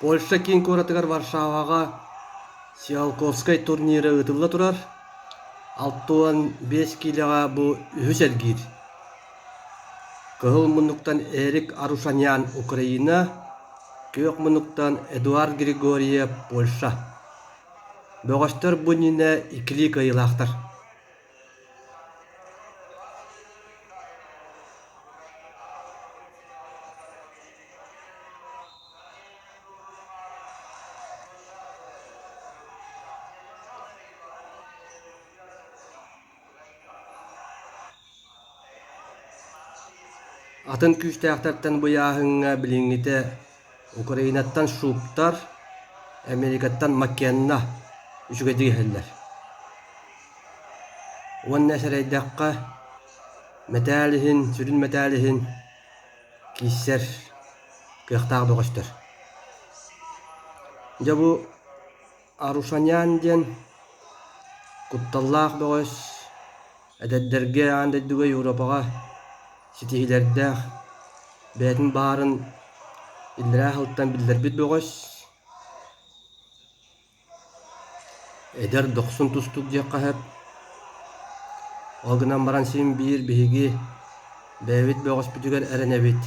Польша киин куоратыгар Варшаваҕа Сиалковскай турнира ыытылла турар. 65 киилэҕэ бу үһүс эргиир. Кыһыл муннуктан Эрик Арушанян Украина, күөх муннуктан Эдуард Григорьев Польша. Бөҕөстөр бу иннинэ иккилии кыайыылаахтар. Атын күүстээхтэртэн быйааһыҥҥа билиҥҥитэ Украинаттан Шуптар, Америкаттан Маккенна үчүгэйдик иһэллэр. Уонна сэрэйдэххэ, мэтээл иһин, сүрүн мэтээл иһин киирсэр кыахтаах бөҕөстөр. Дьэ бу Арушанян диэн кутталлаах бөҕөс эдэрдэргэ аан дойдуга Европаҕа ситиһиилэрдээх, бэйэтин баарын иллэрээ сылтан биллэрбит бөҕөс. Эдэр дохсун тустуук диэххэ сөп. Ол гынан баран син биир биһиги бэйэбит бөҕөспүтүгэр эрэнэбит.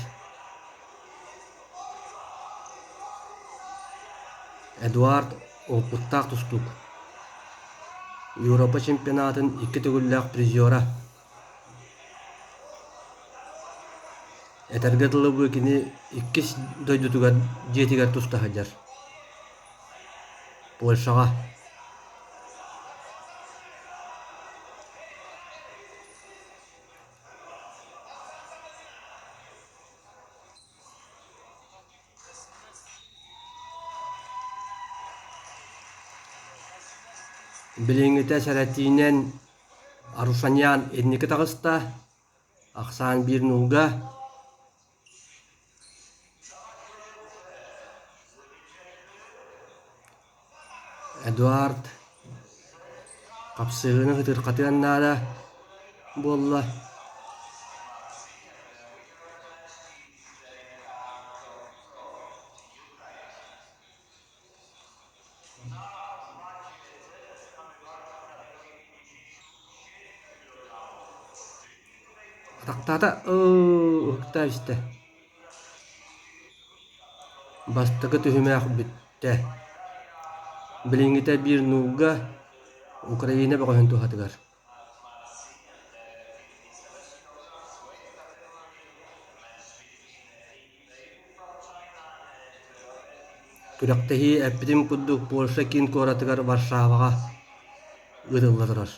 Эдуард уопуттаах тустуук, Европа чемпионатын икки төгүллээх призера. Этэргэ дылы бу кини иккис дойдутугар дьиэтигэр туста сылдьар. Польшаҕа. Билиҥҥитэ сэрэтиинэн Арушанян инники таҕыста, ахсаан биир нуулга. Эдуард хапсыһыыны ытырхатыан наада буолла. Атахтаата уһуктаа истэ. Бастакы түһүмэх бүттэ. Билиҥҥитэ биир нуулга Украина бөҕөһүн туһатыгар. Күрэхтэһии эппитим курдук Польша киин куоратыгар Варшаваҕа ыытылла турар.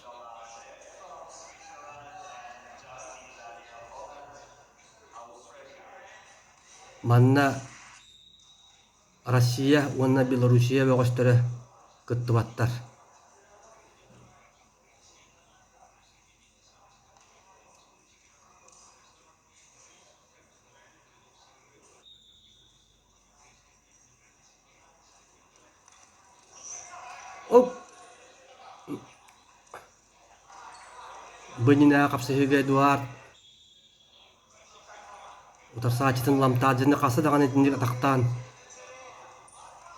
Манна Россия уонна Белоруссия бөҕөстөрө кыттыбаттар. Оп! Бу иннинээҕи хапсыһыыга Эдуард утарсааччытын Ламтаадзыны хаста даҕаны итинник атахтаан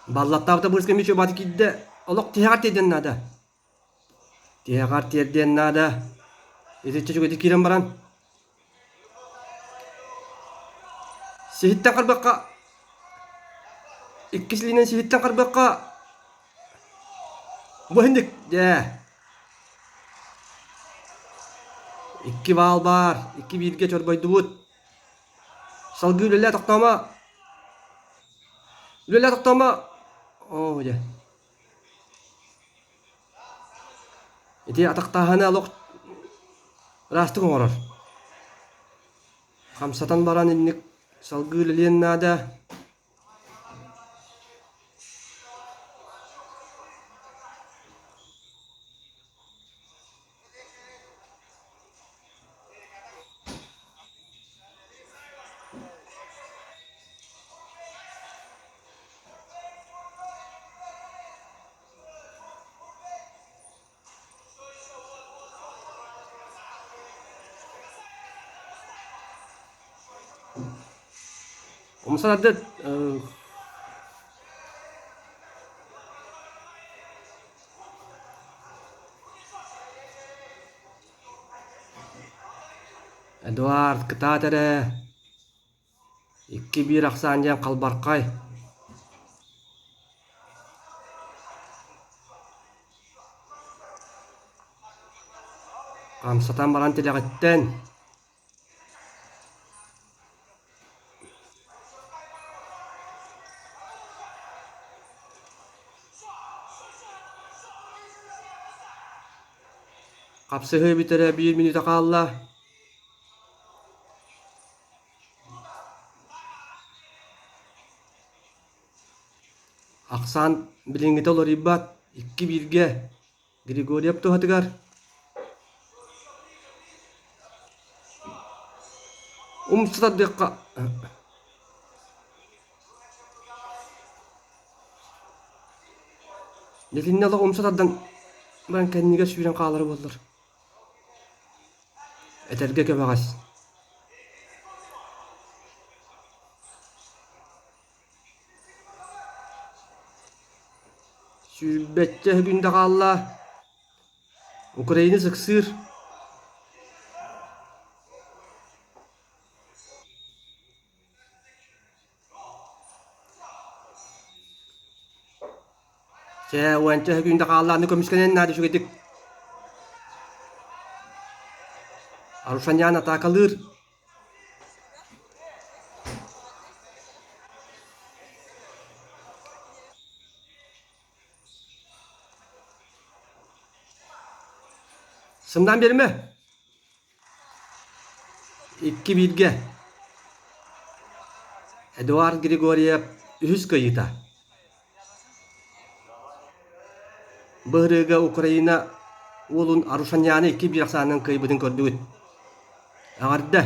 баллаттаабыта быыс кэмҥэ үчүгэй киирдэ олох тиһэҕэр тиэрдиэн наада Тиһэҕэр тиэрдиэн наада. Итиччэ үчүгэйдик киирэн баран сиһиттэн харбыахха иккис илиинэн сиһиттэн харбыахха бу иһинник дьээ икки баал баар икки бииргэ чорбойдубут салгыы үлэлээ тохтоомо үлэлээ тохтоомо оо дьэ Ити атахтааһыны олох ыраастык оҥорор. Хамсатан баран инник салгыы үлэлиэн наада. Умса тардыт. Эдуард, кытаат эрэ! 2-1 ахсаан диэн халбархай. Хамсатан баран тилэҕиттэн Хапсыһыы бүтэрэ биир мүнүүтэ хаалла. Ахсаан билиҥҥитэ уларыйбат, 2-1-гэ Григорьев туһатыгар умса тардыахха Итиннэ олох умса тардан баран кэннигэр сүүрэн хаалара буоллар. Этэргэ кэбэҕэс. Сүүрбэччэ күндэ хаалла. Украина сыксыыр. Чэ, уонча күндэ хаалла, аны көмүскэнэн наада үчүгэйдик. Арушанян атаакалыыр. Сымнаан биэримэ. 2-1-гэ Эдуард Григорьев үһүс кыайыыта. Быһырыыга Украина уолун Арушаняны 2-1 ахсаанынан кыайбытын көрдүгүт. Эҕэрдэ!